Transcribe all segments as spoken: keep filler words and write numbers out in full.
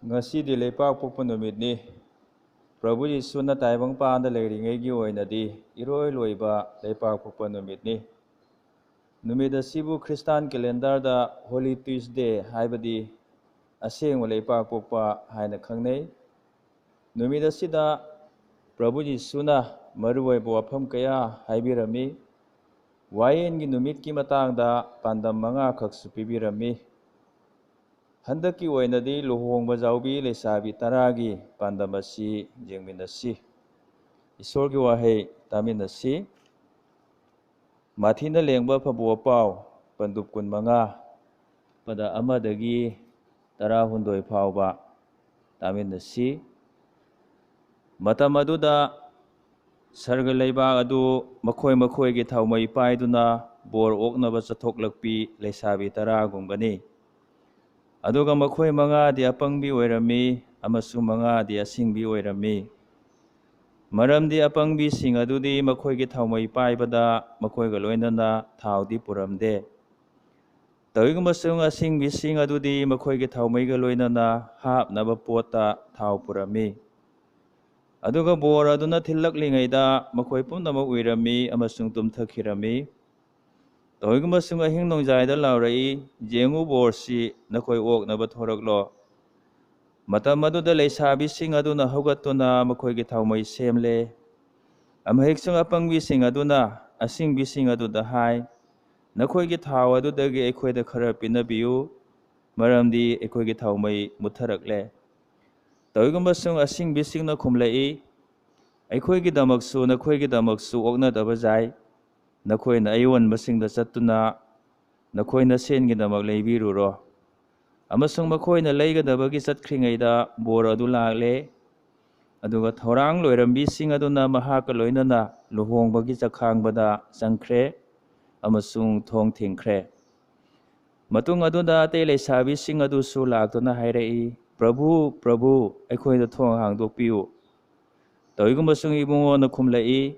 ꯉꯁꯤꯗꯤ ꯂꯩꯄꯥꯛꯄꯣꯛꯄ ꯅꯨꯃꯤꯠꯅꯤ꯫ ꯄ꯭ꯔꯚꯨ ꯌꯤꯁꯨꯅ ꯇꯥꯏꯕꯪꯄꯥꯟꯗ ꯂꯩꯔꯤꯉꯩꯒꯤ ꯑꯣꯏꯅꯗꯤ ꯏꯔꯣꯏ ꯂꯣꯏꯕ ꯂꯩꯄꯥꯛꯄꯣꯛꯄ ꯅꯨꯃꯤꯠꯅꯤ꯫ ꯅꯨꯃꯤꯠ ꯑꯁꯤꯕꯨ ꯈ꯭ꯔꯤꯁꯇꯥꯟ ꯀꯦꯂꯦꯟꯗꯔꯗ Holy Tuesday, ꯍꯥꯏꯕꯗꯤ ꯑꯁꯦꯡꯕ ꯂꯩꯄꯥꯛꯄꯣꯛꯄ ꯍꯥꯏꯅ ꯈꯪꯅꯩ꯫ ꯅꯨꯃꯤꯠ ꯑꯁꯤꯗ ꯄ꯭ꯔꯚꯨ ꯌꯤꯁꯨꯅ ꯃꯔꯨꯑꯣꯏꯕ ꯋꯥꯐꯝ ꯀꯌꯥ ꯍꯥꯏꯕꯤꯔꯝꯃꯤ꯫ ꯋꯥꯌꯦꯜꯒꯤ ꯅꯨꯃꯤꯠꯀꯤ ꯃꯇꯥꯡꯗ ꯄꯥꯟꯗꯝ ꯃꯉꯥꯈꯛꯁꯨ ꯄꯤꯕꯤꯔꯝꯃꯤ꯫ ꯍꯟꯗꯛꯀꯤ ꯑꯣꯏꯅꯗꯤ ꯂꯨꯍꯣꯡꯕ ꯌꯥꯎꯕꯤ ꯂꯩꯁꯥꯕꯤ ꯇꯔꯥꯒꯤ ꯄꯥꯟꯗꯝ ꯑꯁꯤ ꯌꯦꯡꯃꯤꯟꯅꯁꯤ꯫ ꯏꯁꯣꯔꯒꯤ ꯋꯥꯍꯩ ꯇꯥꯃꯤꯟꯅꯁꯤ꯫ ꯃꯥꯊꯤꯅ ꯂꯦꯡꯕ ꯐꯕꯨ ꯄꯥꯎ, ꯄꯟꯗꯨꯞ ꯀꯨꯟꯃꯉꯥ, ꯄꯗ ꯑꯃꯗꯒꯤ ꯇꯔꯥꯍꯨꯝꯗꯣꯏ ꯐꯥꯎꯕ ꯇꯥꯃꯤꯟꯅꯁꯤ꯫ ꯃꯇꯝ ꯑꯗꯨꯗ ꯁꯔꯒ ꯂꯩꯕꯥꯛ ꯑꯗꯨ ꯃꯈꯣꯏ ꯃꯈꯣꯏꯒꯤ ꯊꯥꯎꯃꯩ ꯄꯥꯏꯗꯨꯅ ꯕꯣꯔ ꯑꯣꯛꯅꯕ ꯆꯠꯊꯣꯛꯂꯛꯄꯤ ꯂꯩꯁꯥꯕꯤ ꯇꯔꯥꯒꯨꯝꯕꯅꯤ꯫ ꯑꯗꯨꯒ ꯃꯈꯣꯏ ꯃꯉꯥꯗꯤ ꯑꯄꯪꯕꯤ ꯑꯣꯏꯔꯝꯃꯤ ꯑꯃꯁꯨꯡ ꯃꯉꯥꯗꯤ ꯑꯁꯤꯡꯕꯤ ꯑꯣꯏꯔꯝꯃꯤ꯫ ꯃꯔꯝꯗꯤ ꯑꯄꯪꯕꯤꯁꯤꯡ ꯑꯗꯨꯗꯤ ꯃꯈꯣꯏꯒꯤ ꯊꯥꯎꯃꯩ ꯄꯥꯏꯕꯗ ꯃꯈꯣꯏꯒ ꯂꯣꯏꯅꯅ ꯊꯥꯎꯗꯤ ꯄꯨꯔꯝꯗꯦ꯫ ꯇꯧꯏꯒꯨꯝꯕꯁꯨꯡ ꯑꯁꯤꯡꯕꯤꯁꯤꯡ ꯑꯗꯨꯗꯤ ꯃꯈꯣꯏꯒꯤ ꯊꯥꯎꯃꯩꯒ ꯂꯣꯏꯅꯅ ꯍꯥꯞꯅꯕ ꯄꯣꯠꯇ ꯊꯥꯎ ꯄꯨꯔꯝꯃꯤ꯫ ꯑꯗꯨꯒ ꯕꯣꯔ ꯑꯗꯨꯅ ꯊꯤꯜꯂꯛꯂꯤꯉꯩꯗ ꯃꯈꯣꯏ ꯄꯨꯝꯅꯃꯛ ꯎꯏꯔꯝꯃꯤ ꯑꯃꯁꯨꯡ ꯇꯨꯝꯊꯈꯤꯔꯝꯃꯤ꯫ ꯇꯧꯏꯒꯨꯝꯕꯁꯨꯡ ꯑꯍꯤꯡ ꯅꯣꯡꯌꯥꯏꯗ ꯂꯥꯎꯔꯛꯏ, "ꯌꯦꯡꯉꯨ, ꯕꯣꯔꯁꯤ ꯅꯈꯣꯏ ꯑꯣꯛꯅꯕ ꯊꯣꯔꯛꯂꯣ꯫" ꯃꯇꯝ ꯑꯗꯨꯗ ꯂꯩꯁꯥꯕꯤꯁꯤꯡ ꯑꯗꯨꯅ ꯍꯧꯒꯠꯇꯨꯅ ꯃꯈꯣꯏꯒꯤ ꯊꯥꯎꯃꯩ ꯁꯦꯝꯂꯦ꯫ ꯑꯃꯍꯦꯛꯁꯨꯡ ꯑꯄꯪꯕꯤꯁꯤꯡ ꯑꯗꯨꯅ ꯑꯁꯤꯡꯕꯤꯁꯤꯡ ꯑꯗꯨꯗ ꯍꯥꯏ, "ꯅꯈꯣꯏꯒꯤ ꯊꯥꯎ ꯑꯗꯨꯗꯒꯤ ꯑꯩꯈꯣꯏꯗ ꯈꯔ ꯄꯤꯅꯕꯤꯌꯨ, ꯃꯔꯝꯗꯤ ꯑꯩꯈꯣꯏꯒꯤ ꯊꯥꯎꯃꯩ ꯃꯨꯠꯊꯔꯛꯂꯦ꯫" ꯇꯧꯏꯒꯨꯝꯕꯁꯨꯡ ꯑꯁꯤꯡꯕꯤꯁꯤꯡꯅ ꯈꯨꯝꯂꯛꯏ, "ꯑꯩꯈꯣꯏꯒꯤꯗꯃꯛꯁꯨ ꯅꯈꯣꯏꯒꯤꯗꯃꯛꯁꯨ ꯑꯣꯛꯅꯗꯕ ꯌꯥꯏ꯫ ꯅꯈꯣꯏꯅ ꯑꯌꯣꯟꯕꯁꯤꯡꯗ ꯆꯠꯇꯨꯅ ꯅꯈꯣꯏ ꯅꯁꯦꯟꯒꯤꯗꯃꯛ ꯂꯩꯕꯤꯔꯨꯔꯣ꯫" ꯑꯃꯁꯨꯡ ꯃꯈꯣꯏꯅ ꯂꯩꯒꯗꯕꯒꯤ ꯆꯠꯈ꯭ꯔꯤꯉꯩꯗ ꯕꯣꯔ ꯑꯗꯨ ꯂꯥꯛꯂꯦ꯫ ꯑꯗꯨꯒ ꯊꯧꯔꯥꯡ ꯂꯣꯏꯔꯝꯕꯤꯁꯤꯡ ꯑꯗꯨꯅ ꯃꯍꯥꯛꯀ ꯂꯣꯏꯅꯅ ꯂꯨꯍꯣꯡꯕꯒꯤ ꯆꯈꯥꯡꯕꯗ ꯆꯪꯈ꯭ꯔꯦ ꯑꯃꯁꯨꯡ ꯊꯣꯡ ꯊꯤꯡꯈ꯭ꯔꯦ꯫ ꯃꯇꯨꯡ ꯑꯗꯨꯗ ꯑꯇꯩ ꯂꯩꯁꯥꯕꯤꯁꯤꯡ ꯑꯗꯨꯁꯨ ꯂꯥꯛꯇꯨꯅ ꯍꯥꯏꯔꯛꯏ, "ꯄ꯭ꯔꯚꯨ, ꯄ꯭ꯔꯚꯨ, ꯑꯩꯈꯣꯏꯗ ꯊꯣꯡ ꯍꯥꯡꯗꯣꯛꯄꯤꯌꯨ꯫" ꯇꯧꯏꯒꯨꯝꯕꯁꯨꯡ ꯏꯕꯨꯡꯉꯣꯅ ꯈꯨꯝꯂꯛꯏ,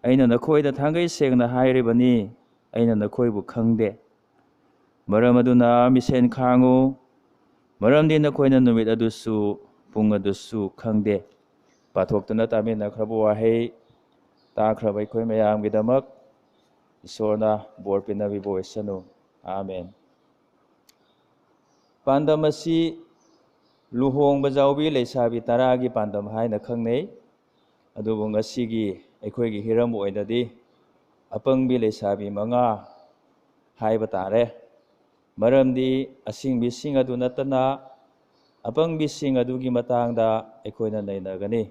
"ꯑꯩꯅ ꯅꯈꯣꯏꯗ ꯊꯥꯡꯒꯩ ꯁꯦꯡꯅ ꯍꯥꯏꯔꯤꯕꯅꯤ, ꯑꯩꯅ ꯅꯈꯣꯏꯕꯨ ꯈꯪꯗꯦ꯫ ꯃꯔꯝ ꯑꯗꯨꯅ ꯃꯤꯁꯦꯟ ꯈꯥꯡꯉꯨ, ꯃꯔꯝꯗꯤ ꯅꯈꯣꯏꯅ ꯅꯨꯃꯤꯠ ꯑꯗꯨꯁꯨ ꯄꯨꯡ ꯑꯗꯨꯁꯨ ꯈꯪꯗꯦ꯫ ꯄꯥꯊꯣꯛꯇꯨꯅ ꯇꯥꯃꯤꯟꯅꯈ꯭ꯔꯕ ꯋꯥꯍꯩ ꯇꯥꯈ꯭ꯔꯕ ꯑꯩꯈꯣꯏ ꯃꯌꯥꯝꯒꯤꯗꯃꯛ ꯏꯁꯣꯔꯅ ꯕꯣꯔ ꯄꯤꯅꯕꯤꯕ ꯑꯣꯏꯁꯅꯨ꯫ ꯑꯥꯃꯦꯟ꯫ ꯄꯥꯟꯗꯝ ꯑꯁꯤ ꯂꯨꯍꯣꯡꯕ ꯌꯥꯎꯕꯤ ꯂꯩꯁꯥꯕꯤ ꯇꯔꯥꯒꯤ ꯄꯥꯟꯗꯝ ꯍꯥꯏꯅ ꯈꯪꯅꯩ꯫ ꯑꯗꯨꯕꯨ ꯉꯁꯤꯒꯤ ꯑꯩꯈꯣꯏꯒꯤ ꯍꯤꯔꯝ ꯑꯣꯏꯅꯗꯤ ꯑꯄꯪꯕꯤ ꯂꯩꯁꯥꯕꯤ ꯃꯉꯥ ꯍꯥꯏꯕ ꯇꯥꯔꯦ꯫ ꯃꯔꯝꯗꯤ ꯑꯁꯤꯡꯕꯤꯁꯤꯡ ꯑꯗꯨ ꯅꯠꯇꯅ ꯑꯄꯪꯕꯤꯁꯤꯡ ꯑꯗꯨꯒꯤ ꯃꯇꯥꯡꯗ ꯑꯩꯈꯣꯏꯅ ꯅꯩꯅꯒꯅꯤ꯫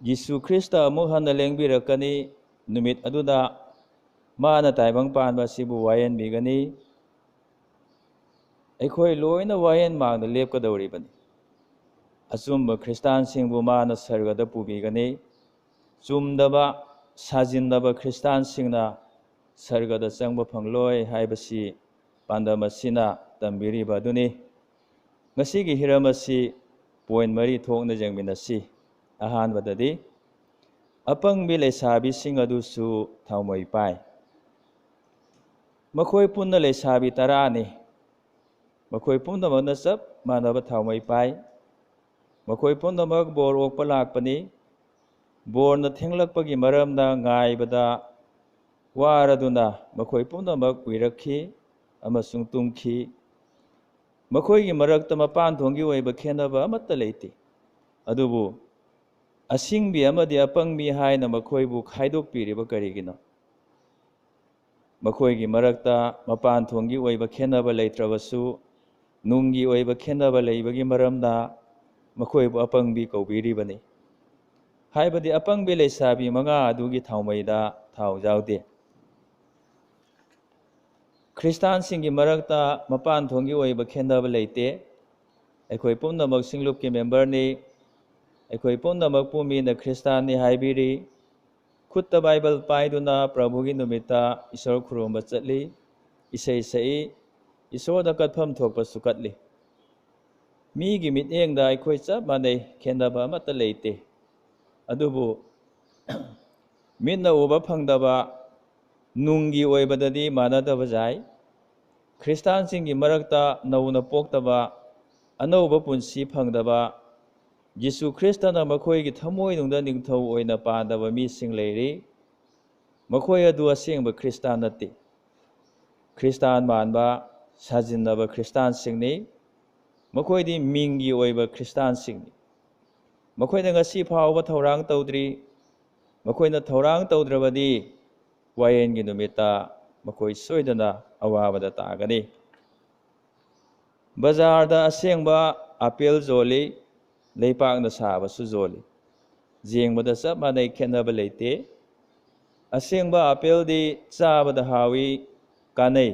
ꯌꯤꯁꯨ ꯈ꯭ꯔꯤꯁꯇ ꯑꯃꯨꯛ ꯍꯟꯅ ꯂꯦꯡꯕꯤꯔꯛꯀꯅꯤ꯫ ꯅꯨꯃꯤꯠ ꯑꯗꯨꯗ ꯃꯥꯅ ꯇꯥꯏꯕꯪ ꯄꯥꯟꯕ ꯑꯁꯤꯕꯨ ꯋꯥꯌꯦꯟꯕꯤꯒꯅꯤ꯫ ꯑꯩꯈꯣꯏ ꯂꯣꯏꯅ ꯋꯥꯌꯦꯟ ꯃꯥꯡꯗ ꯂꯦꯞꯀꯗꯧꯔꯤꯕꯅꯤ꯫ ꯑꯆꯨꯝꯕ ꯈ꯭ꯔꯤꯁꯇꯥꯟꯁꯤꯡꯕꯨ ꯃꯥꯅ ꯁꯔꯒꯗ ꯄꯨꯕꯤꯒꯅꯤ꯫ ꯆꯨꯝꯗꯕ, ꯁꯥꯖꯤꯟꯗꯕ ꯈ꯭ꯔꯤꯁꯇꯥꯟꯁꯤꯡꯅ ꯁꯔꯒꯗ ꯆꯪꯕ ꯐꯪꯂꯣꯏ ꯍꯥꯏꯕꯁꯤ ꯄꯥꯟꯗꯝ ꯑꯁꯤꯅ ꯇꯝꯕꯤꯔꯤꯕ ꯑꯗꯨꯅꯤ꯫ ꯉꯁꯤꯒꯤ ꯍꯤꯔꯝ ꯑꯁꯤ ꯄꯣꯏꯟ ꯃꯔꯤ ꯊꯣꯛꯅ ꯌꯦꯡꯃꯤꯟꯅꯁꯤ꯫ ꯑꯍꯥꯟꯕꯗꯗꯤ, ꯑꯄꯪꯕꯤ ꯂꯩꯁꯥꯕꯤꯁꯤꯡ ꯑꯗꯨꯁꯨ ꯊꯥꯎꯃꯩ ꯄꯥꯏ꯫ ꯃꯈꯣꯏ ꯄꯨꯟꯅ ꯂꯩꯁꯥꯕꯤ ꯇꯔꯥꯅꯤ꯫ ꯃꯈꯣꯏ ꯄꯨꯝꯅꯃꯛꯅ ꯆꯞ ꯃꯥꯟꯅꯕ ꯊꯥꯎꯃꯩ ꯄꯥꯏ꯫ ꯃꯈꯣꯏ ꯄꯨꯝꯅꯃꯛ ꯕꯣꯔ ꯑꯣꯛꯄ ꯂꯥꯛꯄꯅꯤ꯫ ꯕꯣꯔꯅ ꯊꯦꯡꯂꯛꯄꯒꯤ ꯃꯔꯝꯅ ꯉꯥꯏꯕꯗ ꯋꯥꯔꯗꯨꯅ ꯃꯈꯣꯏ ꯄꯨꯝꯅꯃꯛ ꯎꯏꯔꯛꯈꯤ ꯑꯃꯁꯨꯡ ꯇꯨꯝꯈꯤ꯫ ꯃꯈꯣꯏꯒꯤ ꯃꯔꯛꯇ ꯃꯄꯥꯟ ꯊꯣꯡꯒꯤ ꯑꯣꯏꯕ ꯈꯦꯠꯅꯕ ꯑꯃꯠꯇ ꯂꯩꯇꯦ꯫ ꯑꯗꯨꯕꯨ ꯑꯁꯤꯡꯕꯤ ꯑꯃꯗꯤ ꯑꯄꯪꯕꯤ ꯍꯥꯏꯅ ꯃꯈꯣꯏꯕꯨ ꯈꯥꯏꯗꯣꯛꯄꯤꯔꯤꯕ ꯀꯔꯤꯒꯤꯅꯣ? ꯃꯈꯣꯏꯒꯤ ꯃꯔꯛꯇ ꯃꯄꯥꯟ ꯊꯣꯡꯒꯤ ꯑꯣꯏꯕ ꯈꯦꯠꯅꯕ ꯂꯩꯇ꯭ꯔꯕꯁꯨ, ꯅꯨꯡꯒꯤ ꯑꯣꯏꯕ ꯈꯦꯠꯅꯕ ꯂꯩꯕꯒꯤ ꯃꯔꯝꯅ ꯃꯈꯣꯏꯕꯨ ꯑꯄꯪꯕꯤ ꯀꯧꯕꯤꯔꯤꯕꯅꯤ꯫ ꯍꯥꯏꯕꯗꯤ ꯑꯄꯪꯕꯤ ꯂꯩꯁꯥꯕꯤ ꯃꯉꯥ ꯑꯗꯨꯒꯤ ꯊꯥꯎꯃꯩꯗ ꯊꯥꯎ ꯌꯥꯎꯗꯦ꯫ ꯈ꯭ꯔꯤꯁꯇꯥꯟꯁꯤꯡꯒꯤ ꯃꯔꯛꯇ ꯃꯄꯥꯟ ꯊꯣꯡꯒꯤ ꯑꯣꯏꯕ ꯈꯦꯠꯅꯕ ꯂꯩꯇꯦ꯫ ꯑꯩꯈꯣꯏ ꯄꯨꯝꯅꯃꯛ ꯁꯤꯡꯂꯨꯞꯀꯤ ꯃꯦꯝꯕꯔꯅꯤ꯫ ꯑꯩꯈꯣꯏ ꯄꯨꯝꯅꯃꯛꯄꯨ ꯃꯤꯅ ꯈ꯭ꯔꯤꯁꯇꯥꯟꯅꯤ ꯍꯥꯏꯕꯤꯔꯤ꯫ ꯈꯨꯠꯇ ꯕꯥꯏꯕꯜ ꯄꯥꯏꯗꯨꯅ ꯄ꯭ꯔꯚꯨꯒꯤ ꯅꯨꯃꯤꯠꯇ ꯏꯁꯣꯔ ꯈꯨꯔꯨꯝꯕ ꯆꯠꯂꯤ, ꯏꯁꯩ ꯁꯛꯏ, ꯏꯁꯣꯔꯗ ꯀꯠꯐꯝ ꯊꯣꯛꯄꯁꯨ ꯀꯠꯂꯤ꯫ ꯃꯤꯒꯤ ꯃꯤꯠꯌꯦꯡꯗ ꯑꯩꯈꯣꯏ ꯆꯞ ꯃꯥꯟꯅꯩ, ꯈꯦꯠꯅꯕ ꯑꯃꯠꯇ ꯂꯩꯇꯦ꯫ ꯑꯗꯨꯕꯨ ꯃꯤꯠꯅ ꯎꯕ ꯐꯪꯗꯕ ꯅꯨꯡꯒꯤ ꯑꯣꯏꯕꯗꯗꯤ ꯃꯥꯟꯅꯗꯕ ꯌꯥꯏ꯫ ꯈ꯭ꯔꯤꯁꯇꯥꯟꯁꯤꯡꯒꯤ ꯃꯔꯛꯇ ꯅꯧꯅ ꯄꯣꯛꯇꯕ, ꯑꯅꯧꯕ ꯄꯨꯟꯁꯤ ꯐꯪꯗꯕ, ꯖꯤꯁꯨ ꯈ꯭ꯔꯤꯁꯇꯅ ꯃꯈꯣꯏꯒꯤ ꯊꯃꯣꯏꯅꯨꯡꯗ ꯅꯤꯡꯊꯧ ꯑꯣꯏꯅ ꯄꯥꯟꯗꯕ ꯃꯤꯁꯤꯡ ꯂꯩꯔꯤ꯫ ꯃꯈꯣꯏ ꯑꯗꯨ ꯑꯁꯦꯡꯕ ꯈ꯭ꯔꯤꯁꯇꯥꯟ ꯅꯠꯇꯦ꯫ ꯈ꯭ꯔꯤꯁꯇꯥꯟ ꯃꯥꯟꯕ, ꯁꯥꯖꯤꯟꯅꯕ ꯈ꯭ꯔꯤꯁꯇꯥꯟꯁꯤꯡꯅꯤ꯫ ꯃꯈꯣꯏꯗꯤ ꯃꯤꯡꯒꯤ ꯑꯣꯏꯕ ꯈ꯭ꯔꯤꯁꯇꯥꯟꯁꯤꯡꯅꯤ꯫ ꯃꯈꯣꯏꯅ ꯉꯁꯤ ꯐꯥꯎꯕ ꯊꯧꯔꯥꯡ ꯇꯧꯗ꯭ꯔꯤ꯫ ꯃꯈꯣꯏꯅ ꯊꯧꯔꯥꯡ ꯇꯧꯗ꯭ꯔꯕꯗꯤ ꯋꯥꯌꯦꯟꯒꯤ ꯅꯨꯃꯤꯠꯇ ꯃꯈꯣꯏ ꯁꯣꯏꯗꯅ ꯑꯋꯥꯕꯗ ꯇꯥꯒꯅꯤ꯫ ꯕꯖꯥꯔꯗ ꯑꯁꯦꯡꯕ ꯑꯄꯦꯜ ꯌꯣꯜꯂꯤ, ꯂꯩꯄꯥꯛꯅ ꯁꯥꯕꯁꯨ ꯌꯣꯜꯂꯤ꯫ ꯌꯦꯡꯕꯗ ꯆꯞ ꯃꯥꯟꯅꯩ, ꯈꯦꯠꯅꯕ ꯂꯩꯇꯦ꯫ ꯑꯁꯦꯡꯕ ꯑꯄꯦꯜꯗꯤ ꯆꯥꯕꯗ ꯍꯥꯎꯏ, ꯀꯥꯟꯅꯩ꯫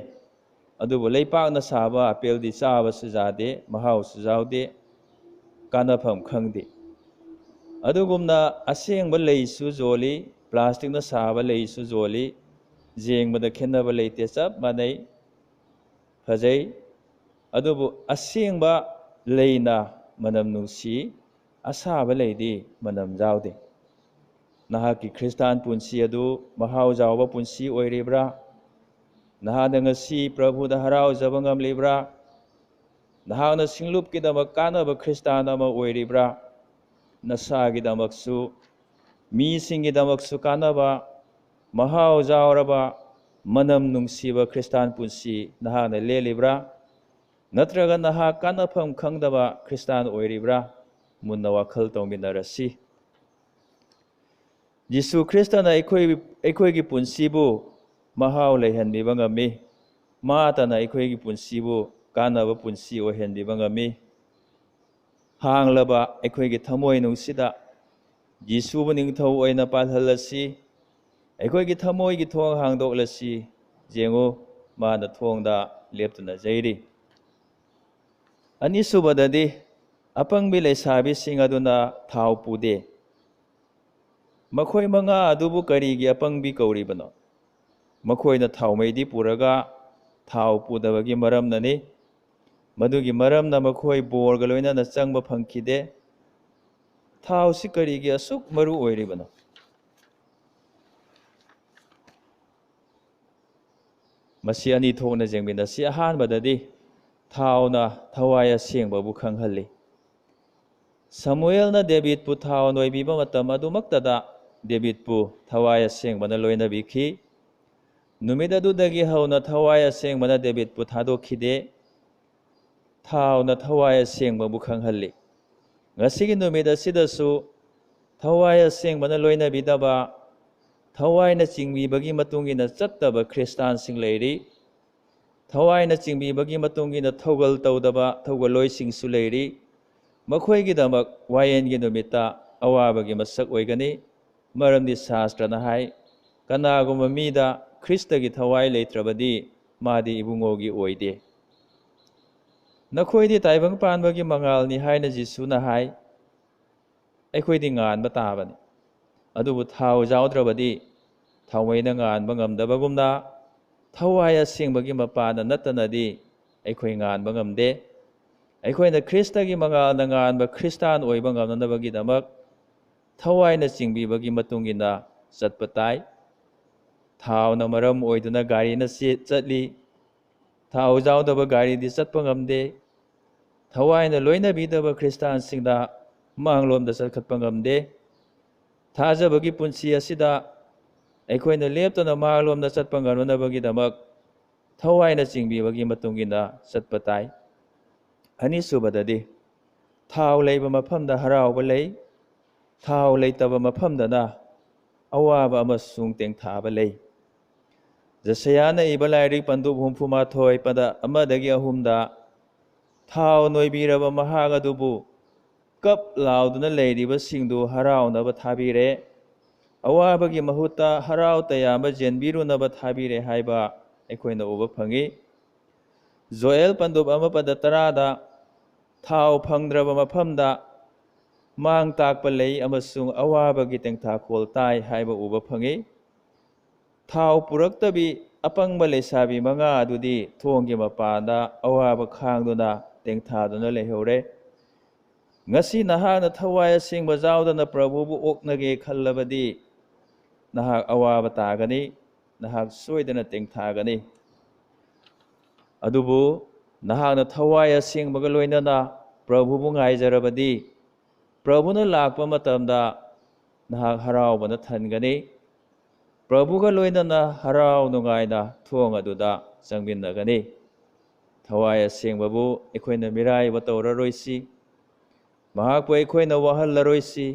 ꯑꯗꯨꯕꯨ ꯂꯩꯄꯥꯛꯅ ꯁꯥꯕ ꯑꯄꯦꯜꯗꯤ ꯆꯥꯕꯁꯨ ꯌꯥꯗꯦ, ꯃꯍꯥꯎꯁꯨ ꯌꯥꯎꯗꯦ, ꯀꯥꯟꯅꯐꯝ ꯈꯪꯗꯦ꯫ ꯑꯗꯨꯒꯨꯝꯅ ꯑꯁꯦꯡꯕ ꯂꯩꯁꯨ ꯌꯣꯜꯂꯤ, ꯄ꯭ꯂꯥꯁꯇꯤꯛꯅ ꯁꯥꯕ ꯂꯩꯁꯨ ꯌꯣꯜꯂꯤ꯫ ꯌꯦꯡꯕꯗ ꯈꯦꯠꯅꯕ ꯂꯩꯇꯦ, ꯆꯞ ꯃꯥꯟꯅꯩ, ꯐꯖꯩ꯫ ꯑꯗꯨꯕꯨ ꯑꯁꯦꯡꯕ ꯂꯩꯅ ꯃꯅꯝ ꯅꯨꯡꯁꯤ, ꯑꯁꯥꯕ ꯂꯩꯗꯤ ꯃꯅꯝ ꯌꯥꯎꯗꯦ꯫ ꯅꯍꯥꯛꯀꯤ ꯈ꯭ꯔꯤꯁꯇꯥꯟ ꯄꯨꯟꯁꯤ ꯑꯗꯨ ꯃꯍꯥꯎ ꯌꯥꯎꯕ ꯄꯨꯟꯁꯤ ꯑꯣꯏꯔꯤꯕ꯭ꯔꯥ? ꯅꯍꯥꯛꯅ ꯉꯁꯤ ꯄ꯭ꯔꯚꯨꯗ ꯍꯔꯥꯎꯖꯕ ꯉꯝꯂꯤꯕ꯭ꯔꯥ? ꯅꯍꯥꯛꯅ ꯁꯤꯡꯂꯨꯞꯀꯤꯗꯃꯛ ꯀꯥꯟꯅꯕ ꯈ꯭ꯔꯤꯁꯇꯥꯟ ꯑꯃ ꯑꯣꯏꯔꯤꯕ꯭ꯔꯥ? ꯅꯁꯥꯒꯤꯗꯃꯛꯁꯨ, ꯃꯤꯁꯤꯡꯒꯤꯗꯃꯛꯁꯨ ꯀꯥꯟꯅꯕ, ꯃꯍꯥꯎ ꯌꯥꯎꯔꯕ, ꯃꯅꯝ ꯅꯨꯡꯁꯤꯕ ꯈ꯭ꯔꯤꯁꯇꯥꯟ ꯄꯨꯟꯁꯤ ꯅꯍꯥꯛꯅ ꯂꯦꯜꯂꯤꯕ꯭ꯔꯥ? ꯅꯠꯇ꯭ꯔꯒ ꯅꯍꯥꯛ ꯀꯥꯟꯅꯐꯝ ꯈꯪꯗꯕ ꯈ꯭ꯔꯤꯁꯇꯥꯟ ꯑꯣꯏꯔꯤꯕ꯭ꯔꯥ? ꯃꯨꯟꯅ ꯋꯥꯈꯜ ꯇꯧꯃꯤꯟꯅꯔꯁꯤ꯫ ꯖꯤꯁꯨ ꯈ꯭ꯔꯤꯁꯇꯅ ꯑꯩꯈꯣꯏ, ꯑꯩꯈꯣꯏꯒꯤ ꯄꯨꯟꯁꯤꯕꯨ ꯃꯍꯥꯎ ꯂꯩꯍꯟꯕꯤꯕ ꯉꯝꯃꯤ꯫ ꯃꯥꯇꯅ ꯑꯩꯈꯣꯏꯒꯤ ꯄꯨꯟꯁꯤꯕꯨ ꯀꯥꯟꯅꯕ ꯄꯨꯟꯁꯤ ꯑꯣꯏꯍꯟꯕꯤꯕ ꯉꯝꯃꯤ꯫ ꯍꯥꯡꯂꯕ ꯑꯩꯈꯣꯏꯒꯤ ꯊꯃꯣꯏꯅꯨꯡꯁꯤꯗ ꯖꯤꯁꯨꯕꯨ ꯅꯤꯡꯊꯧ ꯑꯣꯏꯅ ꯄꯥꯜꯍꯜꯂꯁꯤ꯫ ꯑꯩꯈꯣꯏꯒꯤ ꯊꯃꯣꯏꯒꯤ ꯊꯣꯡ ꯍꯥꯡꯗꯣꯛꯂꯁꯤ꯫ ꯌꯦꯡꯉꯨ, ꯃꯥꯅ ꯊꯣꯡꯗ ꯂꯦꯞꯇꯨꯅ ꯂꯩꯔꯤ꯫ ꯑꯅꯤꯁꯨꯕꯗꯗꯤ, ꯑꯄꯪꯕꯤ ꯂꯩꯁꯥꯕꯤꯁꯤꯡ ꯑꯗꯨꯅ ꯊꯥꯎ ꯄꯨꯗꯦ꯫ ꯃꯈꯣꯏ ꯃꯉꯥ ꯑꯗꯨꯕꯨ ꯀꯔꯤꯒꯤ ꯑꯄꯪꯕꯤ ꯀꯧꯔꯤꯕꯅꯣ? ꯃꯈꯣꯏꯅ ꯊꯥꯎꯃꯩꯗꯤ ꯄꯨꯔꯒ ꯊꯥꯎ ꯄꯨꯗꯕꯒꯤ ꯃꯔꯝꯅꯅꯤ꯫ ꯃꯗꯨꯒꯤ ꯃꯔꯝꯅ ꯃꯈꯣꯏ ꯕꯣꯔꯒ ꯂꯣꯏꯅꯅ ꯆꯪꯕ ꯐꯪꯈꯤꯗꯦ꯫ ꯊꯥꯎꯁꯤ ꯀꯔꯤꯒꯤ ꯑꯁꯨꯛ ꯃꯔꯨ ꯑꯣꯏꯔꯤꯕꯅꯣ? ꯃꯁꯤ ꯑꯅꯤ ꯊꯣꯛꯅ ꯌꯦꯡꯃꯤꯟꯅꯁꯤ꯫ ꯑꯍꯥꯟꯕꯗꯗꯤ ꯊꯥꯎꯅ ꯊꯋꯥꯏ ꯑꯁꯦꯡꯕꯕꯨ ꯈꯪꯍꯜꯂꯤ꯫ ꯁꯃꯨꯑꯦꯜꯅ ꯗꯦꯕꯤꯠꯄꯨ ꯊꯥꯎ ꯅꯣꯏꯕꯤꯕ ꯃꯇꯝ ꯑꯗꯨꯃꯛꯇꯗ ꯗꯦꯕꯤꯠꯄꯨ ꯊꯋꯥꯏ ꯑꯁꯦꯡꯕꯅ ꯂꯣꯏꯅꯕꯤꯈꯤ꯫ ꯅꯨꯃꯤꯠ ꯑꯗꯨꯗꯒꯤ ꯍꯧꯅ ꯊꯋꯥꯏ ꯑꯁꯦꯡꯕꯅ ꯗꯦꯕꯤꯠꯄꯨ ꯊꯥꯗꯣꯛꯈꯤꯗꯦ꯫ ꯊꯥꯎꯅ ꯊꯋꯥꯏ ꯑꯁꯦꯡꯕꯕꯨ ꯈꯪꯍꯜꯂꯤ꯫ ꯉꯁꯤꯒꯤ ꯅꯨꯃꯤꯠ ꯑꯁꯤꯗꯁꯨ ꯊꯋꯥꯏ ꯑꯁꯦꯡꯕꯅ ꯂꯣꯏꯅꯕꯤꯗꯕ, ꯊꯋꯥꯏꯅ ꯆꯤꯡꯕꯤꯕꯒꯤ ꯃꯇꯨꯡ ꯏꯟꯅ ꯆꯠꯇꯕ ꯈ꯭ꯔꯤꯁꯇꯥꯟꯁꯤꯡ ꯂꯩꯔꯤ꯫ ꯊꯋꯥꯏꯅ ꯆꯤꯡꯕꯤꯕꯒꯤ ꯃꯇꯨꯡ ꯏꯟꯅ ꯊꯧꯒꯜ ꯇꯧꯗꯕ ꯊꯧꯒꯜꯂꯣꯏꯁꯤꯡꯁꯨ ꯂꯩꯔꯤ꯫ ꯃꯈꯣꯏꯒꯤꯗꯃꯛ ꯋꯥꯌꯦꯟꯒꯤ ꯅꯨꯃꯤꯠꯇ ꯑꯋꯥꯕꯒꯤ ꯃꯁꯛ ꯑꯣꯏꯒꯅꯤ꯫ ꯃꯔꯝꯗꯤ ꯁꯥꯁꯇ꯭ꯔꯅ ꯍꯥꯏ, "ꯀꯅꯥꯒꯨꯝꯕ ꯃꯤꯗ ꯈ꯭ꯔꯤꯁꯇꯒꯤ ꯊꯋꯥꯏ ꯂꯩꯇ꯭ꯔꯕꯗꯤ ꯃꯥꯗꯤ ꯏꯕꯨꯡꯉꯣꯒꯤ ꯑꯣꯏꯗꯦ꯫" "ꯅꯈꯣꯏꯗꯤ ꯇꯥꯏꯕꯪ ꯄꯥꯟꯕꯒꯤ ꯃꯉꯥꯜꯅꯤ" ꯍꯥꯏꯅ ꯖꯤꯁꯨꯅ ꯍꯥꯏ꯫ ꯑꯩꯈꯣꯏꯗꯤ ꯉꯥꯟꯕ ꯇꯥꯕꯅꯤ꯫ ꯑꯗꯨꯕꯨ ꯊꯥꯎ ꯌꯥꯎꯗ꯭ꯔꯕꯗꯤ ꯊꯥꯎꯃꯩꯅ ꯉꯥꯟꯕ ꯉꯝꯗꯕꯒꯨꯝꯅ, ꯊꯋꯥꯏ ꯑꯁꯦꯡꯕꯒꯤ ꯃꯄꯥꯟꯗ ꯅꯠꯇꯅꯗꯤ ꯑꯩꯈꯣꯏ ꯉꯥꯟꯕ ꯉꯝꯗꯦ꯫ ꯑꯩꯈꯣꯏꯅ ꯈ꯭ꯔꯤꯁꯇꯒꯤ ꯃꯉꯥꯜꯅ ꯉꯥꯟꯕ ꯈ꯭ꯔꯤꯁꯇꯥꯟ ꯑꯣꯏꯕ ꯉꯝꯅꯅꯕꯒꯤꯗꯃꯛ ꯊꯋꯥꯏꯅ ꯆꯤꯡꯕꯤꯕꯒꯤ ꯃꯇꯨꯡ ꯏꯟꯅ ꯆꯠꯄ ꯇꯥꯏ꯫ ꯊꯥꯎꯅ ꯃꯔꯝ ꯑꯣꯏꯗꯨꯅ ꯒꯥꯔꯤꯅ ꯆꯦ-, ꯆꯠꯂꯤ꯫ ꯊꯥꯎ ꯌꯥꯎꯗꯕ ꯒꯥꯔꯤꯗꯤ ꯆꯠꯄ ꯉꯝꯗꯦ꯫ ꯊꯋꯥꯏꯅ ꯂꯣꯏꯅꯕꯤꯗꯕ ꯈ꯭ꯔꯤꯁꯇꯥꯟꯁꯤꯡꯗ ꯃꯥꯡꯂꯣꯝꯗ ꯆꯠꯈꯠꯄ ꯉꯝꯗꯦ꯫ ꯊꯥꯖꯕꯒꯤ ꯄꯨꯟꯁꯤ ꯑꯁꯤꯗ ꯑꯩꯈꯣꯏꯅ ꯂꯦꯞꯇꯅ ꯃꯥꯡꯂꯣꯝꯗ ꯆꯠꯄ ꯉꯝꯅꯅꯕꯒꯤꯗꯃꯛ ꯊꯋꯥꯏꯅ ꯆꯤꯡꯕꯤꯕꯒꯤ ꯃꯇꯨꯡ ꯏꯟꯅ ꯆꯠꯄ ꯇꯥꯏ꯫ ꯑꯅꯤꯁꯨꯕꯗꯗꯤ, ꯊꯥꯎ ꯂꯩꯕ ꯃꯐꯝꯗ ꯍꯔꯥꯎꯕ ꯂꯩ, ꯊꯥꯎ ꯂꯩꯇꯕ ꯃꯐꯝꯗꯅ ꯑꯋꯥꯕ ꯑꯃꯁꯨꯡ ꯇꯦꯡꯊꯥꯕ ꯂꯩ꯫ ꯖꯁꯌꯥꯅ ꯏꯕ ꯂꯥꯏꯔꯤꯛ ꯄꯟꯗꯨꯞ ꯍꯨꯝꯐꯨ ꯃꯥꯊꯣꯏ ꯄꯗ ꯑꯃꯗꯒꯤ ꯑꯍꯨꯝꯗ, "ꯊꯥꯎ ꯅꯣꯏꯕꯤꯔꯕ ꯃꯍꯥꯛ ꯑꯗꯨꯕꯨ ꯀꯞ ꯂꯥꯎꯗꯨꯅ ꯂꯩꯔꯤꯕꯁꯤꯡꯗꯨ ꯍꯔꯥꯎꯅꯕ ꯊꯥꯕꯤꯔꯦ, ꯑꯋꯥꯕꯒꯤ ꯃꯍꯨꯠꯇ ꯍꯔꯥꯎ ꯇꯌꯥꯝꯕ ꯆꯦꯟꯕꯤꯔꯨꯅꯕ ꯊꯥꯕꯤꯔꯦ" ꯍꯥꯏꯕ ꯑꯩꯈꯣꯏꯅ ꯎꯕ ꯐꯪꯏ꯫ ꯖꯣꯑꯦꯜ ꯄꯟꯗꯨꯞ ꯑꯃ ꯄꯗ ꯇꯔꯥꯗ, "ꯊꯥꯎ ꯐꯪꯗ꯭ꯔꯕ ꯃꯐꯝꯗ ꯃꯥꯡ ꯇꯥꯛꯄ ꯂꯩ ꯑꯃꯁꯨꯡ ꯑꯋꯥꯕꯒꯤ ꯇꯦꯡꯊꯥꯈꯣꯜ ꯇꯥꯏ" ꯍꯥꯏꯕ ꯎꯕ ꯐꯪꯏ꯫ ꯊꯥꯎ ꯄꯨꯔꯛꯇꯕꯤ ꯑꯄꯪꯕ ꯂꯩꯁꯥꯕꯤ ꯃꯉꯥ ꯑꯗꯨꯗꯤ ꯊꯣꯡꯒꯤ ꯃꯄꯥꯟꯗ ꯑꯋꯥꯕ ꯈꯥꯡꯗꯨꯅ ꯇꯦꯡꯊꯥꯗꯨꯅ ꯂꯩꯍꯧꯔꯦ꯫ ꯉꯁꯤ ꯅꯍꯥꯛꯅ ꯊꯋꯥꯏ ꯑꯁꯦꯡꯕ ꯌꯥꯎꯗꯅ ꯄ꯭ꯔꯚꯨꯕꯨ ꯑꯣꯛꯅꯒꯦ ꯈꯜꯂꯕꯗꯤ, ꯅꯍꯥꯛ ꯑꯋꯥꯕ ꯇꯥꯒꯅꯤ, ꯅꯍꯥꯛ ꯁꯣꯏꯗꯅ ꯇꯦꯡꯊꯥꯒꯅꯤ꯫ ꯑꯗꯨꯕꯨ ꯅꯍꯥꯛꯅ ꯊꯋꯥꯏ ꯑꯁꯦꯡꯕꯒ ꯂꯣꯏꯅꯅ ꯄ꯭ꯔꯚꯨꯕꯨ ꯉꯥꯏꯖꯔꯕꯗꯤ, ꯄ꯭ꯔꯚꯨꯅ ꯂꯥꯛꯄ ꯃꯇꯝꯗ ꯅꯍꯥꯛ ꯍꯔꯥꯎꯕꯅ ꯊꯟꯒꯅꯤ꯫ ꯄ꯭ꯔꯚꯨꯒ ꯂꯣꯏꯅꯅ ꯍꯔꯥꯎ ꯅꯨꯡꯉꯥꯏꯅ ꯊꯣꯡ ꯑꯗꯨꯗ ꯆꯪꯃꯤꯟꯅꯒꯅꯤ꯫ ꯊꯋꯥꯏ ꯑꯁꯦꯡꯕꯕꯨ ꯑꯩꯈꯣꯏꯅ ꯃꯤꯔꯥꯏꯕ ꯇꯧꯔꯔꯣꯏꯁꯤ꯫ ꯃꯍꯥꯛꯄꯨ ꯑꯩꯈꯣꯏꯅ ꯋꯥꯍꯜꯂꯔꯣꯏꯁꯤ꯫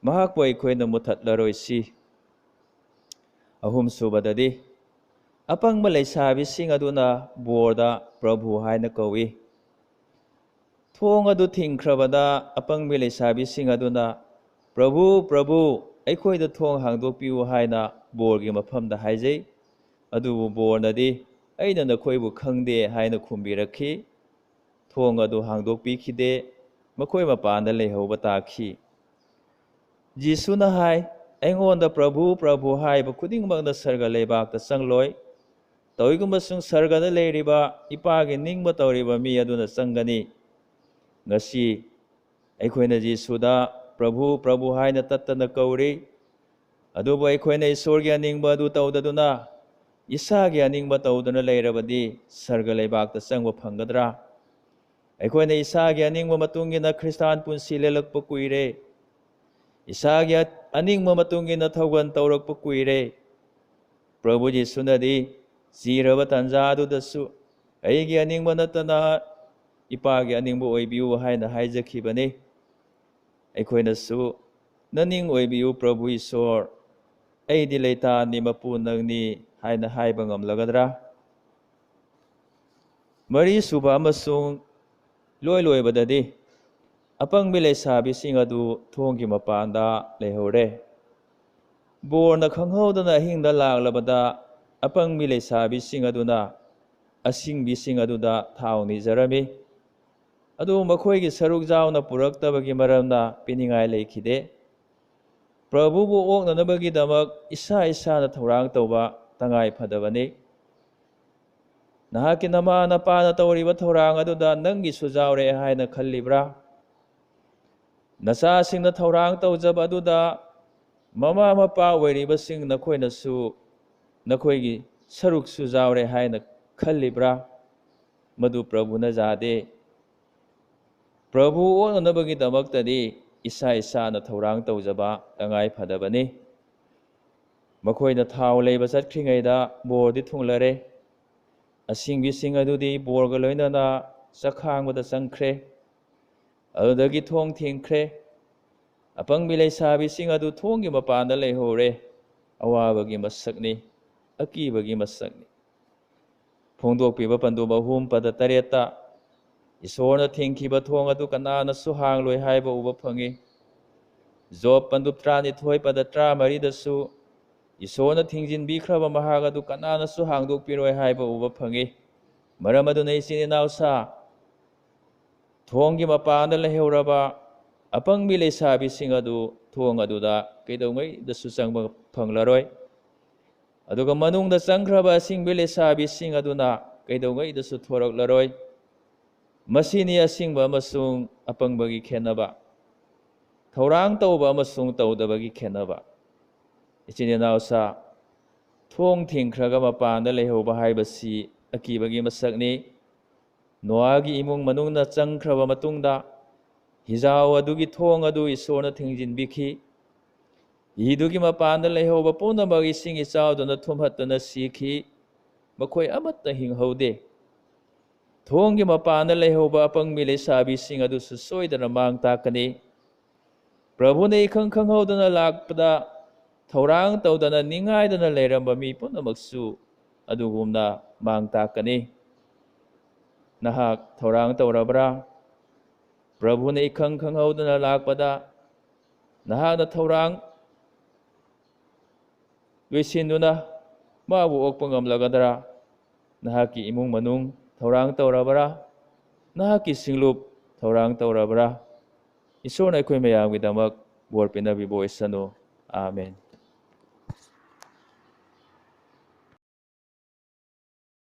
ꯃꯍꯥꯛꯄꯨ ꯑꯩꯈꯣꯏꯅ ꯃꯨꯊꯠꯂꯔꯣꯏꯁꯤ꯫ ꯑꯍꯨꯝꯁꯨꯕꯗꯗꯤ, ꯑꯄꯪꯕ ꯂꯩꯁꯥꯕꯤꯁꯤꯡ ꯑꯗꯨꯅ ꯕꯣꯔꯗ "ꯄ꯭ꯔꯚꯨ" ꯍꯥꯏꯅ ꯀꯧꯏ꯫ ꯊꯣꯡ ꯑꯗꯨ ꯊꯤꯡꯈ꯭ꯔꯕꯗ ꯑꯄꯪꯕꯤ ꯂꯩꯁꯥꯕꯤꯁꯤꯡ ꯑꯗꯨꯅ "ꯄ꯭ꯔꯚꯨ, ꯄ꯭ꯔꯚꯨ, ꯑꯩꯈꯣꯏꯗ ꯊꯣꯡ ꯍꯥꯡꯗꯣꯛꯄꯤꯌꯨ" ꯍꯥꯏꯅ ꯕꯣꯔꯒꯤ ꯃꯐꯝꯗ ꯍꯥꯏꯖꯩ꯫ ꯑꯗꯨꯕꯨ ꯕꯣꯔꯅꯗꯤ "ꯑꯩꯅ ꯅꯈꯣꯏꯕꯨ ꯈꯪꯗꯦ" ꯍꯥꯏꯅ ꯈꯨꯝꯕꯤꯔꯛꯈꯤ꯫ ꯊꯣꯡ ꯑꯗꯨ ꯍꯥꯡꯗꯣꯛꯄꯤꯈꯤꯗꯦ꯫ ꯃꯈꯣꯏ ꯃꯄꯥꯟꯗ ꯂꯩꯍꯧꯕ ꯇꯥꯈꯤ꯫ ꯖꯤꯁꯨꯅ ꯍꯥꯏ, "ꯑꯩꯉꯣꯟꯗ 'ꯄ꯭ꯔꯚꯨ, ꯄ꯭ꯔꯚꯨ' ꯍꯥꯏꯕ ꯈꯨꯗꯤꯡꯃꯛꯅ ꯁꯔꯒ ꯂꯩꯕꯥꯛꯇ ꯆꯪꯂꯣꯏ꯫ ꯇꯧꯏꯒꯨꯝꯕꯁꯨꯡ ꯁꯔꯒꯗ ꯂꯩꯔꯤꯕ ꯏꯄꯥꯒꯤ ꯅꯤꯡꯕ ꯇꯧꯔꯤꯕ ꯃꯤ ꯑꯗꯨꯅ ꯆꯪꯒꯅꯤ"꯫ ꯉꯁꯤ ꯑꯩꯈꯣꯏꯅ ꯖꯤꯁꯨꯗ "ꯄ꯭ꯔꯚꯨ, ꯄ꯭ꯔꯚꯨ" ꯍꯥꯏꯅ ꯇꯠꯇꯅ ꯀꯧꯔꯤ꯫ ꯑꯗꯨꯕꯨ ꯑꯩꯈꯣꯏꯅ ꯏꯁꯣꯔꯒꯤ ꯑꯅꯤꯡꯕ ꯑꯗꯨ ꯇꯧꯗꯗꯨꯅ, ꯏꯁꯥꯒꯤ ꯑꯅꯤꯡꯕ ꯇꯧꯗꯨꯅ ꯂꯩꯔꯕꯗꯤ ꯁꯔꯒ ꯂꯩꯕꯥꯛꯇ ꯆꯪꯕ ꯐꯪꯒꯗ꯭ꯔꯥ? ꯑꯩꯈꯣꯏꯅ ꯏꯁꯥꯒꯤ ꯑꯅꯤꯡꯕ ꯃꯇꯨꯡ ꯏꯟꯅ ꯈ꯭ꯔꯤꯁꯇꯥꯟ ꯄꯨꯟꯁꯤ ꯂꯦꯜꯂꯛꯄ ꯀꯨꯏꯔꯦ꯫ ꯏꯁꯥꯒꯤ ꯑꯅꯤꯡꯕ ꯃꯇꯨꯡ ꯏꯟꯅ ꯊꯧꯒꯜ ꯇꯧꯔꯛꯄ ꯀꯨꯏꯔꯦ꯫ ꯄ꯭ꯔꯚꯨ ꯖꯤꯁꯨꯅꯗꯤ ꯆꯤꯔꯕ ꯇꯥꯟꯖꯥ ꯑꯗꯨꯗꯁꯨ "ꯑꯩꯒꯤ ꯑꯅꯤꯡꯕ ꯅꯠꯇꯅ ꯏꯄꯥꯒꯤ ꯑꯅꯤꯡꯕ ꯑꯣꯏꯕꯤꯌꯨ" ꯍꯥꯏꯅ ꯍꯥꯏꯖꯈꯤꯕꯅꯤ꯫ ꯑꯩꯈꯣꯏꯅꯁꯨ "ꯅꯅꯤꯡ ꯑꯣꯏꯕꯤꯌꯨ ꯄ꯭ꯔꯚꯨ ꯏꯁꯣꯔ, ꯑꯩꯗꯤ ꯂꯩꯇꯥꯟꯅꯤ, ꯃꯄꯨ ꯅꯪꯅꯤ" ꯍꯥꯏꯅ ꯍꯥꯏꯕ ꯉꯝꯂꯒꯗ꯭ꯔꯥ? ꯃꯔꯤꯁꯨꯕ ꯑꯃꯁꯨꯡ ꯂꯣꯏ ꯂꯣꯏꯕꯗꯗꯤ, ꯑꯄꯪꯕꯤ ꯂꯩꯁꯥꯕꯤꯁꯤꯡ ꯑꯗꯨ ꯊꯣꯡꯒꯤ ꯃꯄꯥꯟꯗ ꯂꯩꯍꯧꯔꯦ꯫ ꯕꯣꯔꯅ ꯈꯪꯍꯧꯗꯅ ꯑꯍꯤꯡꯗ ꯂꯥꯛꯂꯕꯗ, ꯑꯄꯪꯕꯤ ꯂꯩꯁꯥꯕꯤꯁꯤꯡ ꯑꯗꯨꯅ ꯑꯁꯤꯡꯕꯤꯁꯤꯡ ꯑꯗꯨꯗ ꯊꯥꯎ ꯅꯤꯖꯔꯝꯃꯤ꯫ ꯑꯗꯨꯕꯨ ꯃꯈꯣꯏꯒꯤ ꯁꯔꯨꯛ ꯌꯥꯎꯅ ꯄꯨꯔꯛꯇꯕꯒꯤ ꯃꯔꯝꯅ ꯄꯤꯅꯤꯡꯉꯥꯏ ꯂꯩꯈꯤꯗꯦ꯫ ꯄ꯭ꯔꯚꯨꯕꯨ ꯑꯣꯛꯅꯅꯕꯒꯤꯗꯃꯛ ꯏꯁꯥ ꯏꯁꯥꯅ ꯊꯧꯔꯥꯡ ꯇꯧꯕ ꯇꯉꯥꯏ ꯐꯗꯕꯅꯤ꯫ ꯅꯍꯥꯛꯀꯤ ꯅꯃꯥ ꯅꯄꯥꯅ ꯇꯧꯔꯤꯕ ꯊꯧꯔꯥꯡ ꯑꯗꯨꯗ ꯅꯪꯒꯤꯁꯨ ꯌꯥꯎꯔꯦ ꯍꯥꯏꯅ ꯈꯜꯂꯤꯕ꯭ꯔꯥ? ꯅꯆꯥꯁꯤꯡꯅ ꯊꯧꯔꯥꯡ ꯇꯧꯖꯕ ꯑꯗꯨꯗ ꯃꯃꯥ ꯃꯄꯥ ꯑꯣꯏꯔꯤꯕꯁꯤꯡ ꯅꯈꯣꯏꯅꯁꯨ ꯅꯈꯣꯏꯒꯤ ꯁꯔꯨꯛꯁꯨ ꯌꯥꯎꯔꯦ ꯍꯥꯏꯅ ꯈꯜꯂꯤꯕ꯭ꯔꯥ? ꯃꯗꯨ ꯄ꯭ꯔꯚꯨꯅ ꯌꯥꯗꯦ꯫ ꯄ꯭ꯔꯚꯨ ꯑꯣꯛꯅꯅꯕꯒꯤꯗꯃꯛꯇꯗꯤ ꯏꯁꯥ ꯏꯁꯥꯅ ꯊꯧꯔꯥꯡ ꯇꯧꯖꯕ ꯇꯉꯥꯏ ꯐꯗꯕꯅꯤ꯫ ꯃꯈꯣꯏꯅ ꯊꯥꯎ ꯂꯩꯕ ꯆꯠꯈ꯭ꯔꯤꯉꯩꯗ ꯕꯣꯔꯗꯤ ꯊꯨꯡꯂꯔꯦ꯫ ꯑꯁꯤꯡꯕꯤꯁꯤꯡ ꯑꯗꯨꯗꯤ ꯕꯣꯔꯒ ꯂꯣꯏꯅꯅ ꯆꯥꯛꯈꯥꯡꯕꯗ ꯆꯪꯈ꯭ꯔꯦ꯫ ꯑꯗꯨꯗꯒꯤ ꯊꯣꯡ ꯊꯤꯡꯈ꯭ꯔꯦ꯫ ꯑꯄꯪꯕꯤ ꯂꯩꯁꯥꯕꯤꯁꯤꯡ ꯑꯗꯨ ꯊꯣꯡꯒꯤ ꯃꯄꯥꯟꯗ ꯂꯩꯍꯧꯔꯦ꯫ ꯑꯋꯥꯕꯒꯤ ꯃꯁꯛꯅꯤ, ꯑꯀꯤꯕꯒꯤ ꯃꯁꯛꯅꯤ꯫ ꯐꯣꯡꯗꯣꯛꯄꯤꯕ ꯄꯟꯗꯨꯞ ꯑꯍꯨꯝ ꯄꯗ ꯇꯔꯦꯠꯇ ꯏꯁꯣꯔꯅ ꯊꯤꯡꯈꯤꯕ ꯊꯣꯡ ꯑꯗꯨ ꯀꯅꯥꯅꯁꯨ ꯍꯥꯡꯂꯣꯏ ꯍꯥꯏꯕ ꯎꯕ ꯐꯪꯏ꯫ ꯖꯣꯕ ꯄꯟꯗꯨꯞ ꯇꯔꯥꯅꯤꯊꯣꯏ ꯄꯗ ꯇꯔꯥꯃꯔꯤꯗꯁꯨ ꯏꯁꯣꯔꯅ ꯊꯤꯡꯖꯤꯟꯕꯤꯈ꯭ꯔꯕ ꯃꯍꯥꯛ ꯑꯗꯨ ꯀꯅꯥꯅꯁꯨ ꯍꯥꯡꯗꯣꯛꯄꯤꯔꯣꯏ ꯍꯥꯏꯕ ꯎꯕ ꯐꯪꯏ꯫ ꯃꯔꯝ ꯑꯗꯨꯅ ꯏꯆꯤꯟ ꯏꯅꯥꯎꯁꯥ, ꯊꯣꯡꯒꯤ ꯃꯄꯥꯟꯗ ꯂꯩꯍꯧꯔꯕ ꯑꯄꯪꯕꯤ ꯂꯩꯁꯥꯕꯤꯁꯤꯡ ꯑꯗꯨ ꯊꯣꯡ ꯑꯗꯨꯗ ꯀꯩꯗꯧꯉꯩꯗꯁꯨ ꯆꯪꯕ ꯐꯪꯂꯔꯣꯏ꯫ ꯑꯗꯨꯒ ꯃꯅꯨꯡꯗ ꯆꯪꯈ꯭ꯔꯕ ꯑꯁꯤꯡꯕꯤ ꯂꯩꯁꯥꯕꯤꯁꯤꯡ ꯑꯗꯨꯅ ꯀꯩꯗꯧꯉꯩꯗꯁꯨ ꯊꯣꯔꯛꯂꯔꯣꯏ꯫ ꯃꯁꯤꯅꯤ ꯑꯁꯤꯡꯕ ꯑꯃꯁꯨꯡ ꯑꯄꯪꯕꯒꯤ ꯈꯦꯠꯅꯕ, ꯊꯧꯔꯥꯡ ꯇꯧꯕ ꯑꯃꯁꯨꯡ ꯇꯧꯗꯕꯒꯤ ꯈꯦꯠꯅꯕ꯫ ꯏꯆꯤꯟ ꯏꯅꯥꯎꯁꯥ, ꯊꯣꯡ ꯊꯤꯡꯈ꯭ꯔꯒ ꯃꯄꯥꯟꯗ ꯂꯩꯍꯧꯕ ꯍꯥꯏꯕꯁꯤ ꯑꯀꯤꯕꯒꯤ ꯃꯁꯛꯅꯤ꯫ ꯅꯣꯑꯥꯒꯤ ꯏꯃꯨꯡ ꯃꯅꯨꯡꯅ ꯆꯪꯈ꯭ꯔꯕ ꯃꯇꯨꯡꯗ, ꯍꯤꯖꯥꯎ ꯑꯗꯨꯒꯤ ꯊꯣꯡ ꯑꯗꯨ ꯏꯁꯣꯔꯅ ꯊꯤꯡꯖꯤꯟꯕꯤꯈꯤ꯫ ꯍꯤꯗꯨꯒꯤ ꯃꯄꯥꯟꯗ ꯂꯩꯍꯧꯕ ꯄꯨꯝꯅꯃꯛ ꯏꯁꯤꯡ ꯏꯆꯥꯎꯗꯨꯅ ꯊꯨꯝꯍꯠꯇꯨꯅ ꯁꯤꯈꯤ꯫ ꯃꯈꯣꯏ ꯑꯃꯠꯇ ꯍꯤꯡꯍꯧꯗꯦ꯫ ꯊꯣꯡꯒꯤ ꯃꯄꯥꯟꯗ ꯂꯩꯍꯧꯕ ꯑꯄꯪꯕꯤ ꯂꯩꯁꯥꯕꯤꯁꯤꯡ ꯑꯗꯨꯁꯨ ꯁꯣꯏꯗꯅ ꯃꯥꯡ ꯇꯥꯛꯀꯅꯤ꯫ ꯄ꯭ꯔꯚꯨꯅ ꯏꯈꯪ ꯈꯪꯍꯧꯗꯅ ꯂꯥꯛꯄꯗ, ꯊꯧꯔꯥꯡ ꯇꯧꯗꯅ ꯅꯤꯡꯉꯥꯏꯗꯅ ꯂꯩꯔꯝꯕ ꯃꯤ ꯄꯨꯝꯅꯃꯛꯁꯨ ꯑꯗꯨꯒꯨꯝꯅ ꯃꯥꯡ ꯇꯥꯛꯀꯅꯤ꯫ ꯅꯍꯥꯛ ꯊꯧꯔꯥꯡ ꯇꯧꯔꯕ꯭ꯔꯥ? ꯄ꯭ꯔꯚꯨꯅ ꯏꯈꯪ ꯈꯪꯍꯧꯗꯅ ꯂꯥꯛꯄꯗ ꯅꯍꯥꯛꯅ ꯊꯧꯔꯥꯡ ꯂꯣꯏꯁꯤꯟꯗꯨꯅ ꯃꯥꯕꯨ ꯑꯣꯛꯄ ꯉꯝꯂꯒꯗ꯭ꯔꯥ? ꯅꯍꯥꯛꯀꯤ ꯏꯃꯨꯡ ꯃꯅꯨꯡ ꯊꯧꯔꯥꯡ ꯇꯧꯔꯕ꯭ꯔꯥ? ꯅꯍꯥꯛꯀꯤ ꯁꯤꯡꯂꯨꯞ ꯊꯧꯔꯥꯡ ꯇꯧꯔꯕ꯭ꯔꯥ? ꯏꯁꯣꯔꯅ ꯑꯩꯈꯣꯏ ꯃꯌꯥꯝꯒꯤꯗꯃꯛ ꯕꯣꯔ ꯄꯤꯅꯕꯤꯕ ꯑꯣꯏꯁꯅꯨ꯫ ꯑꯥꯃꯦꯟ꯫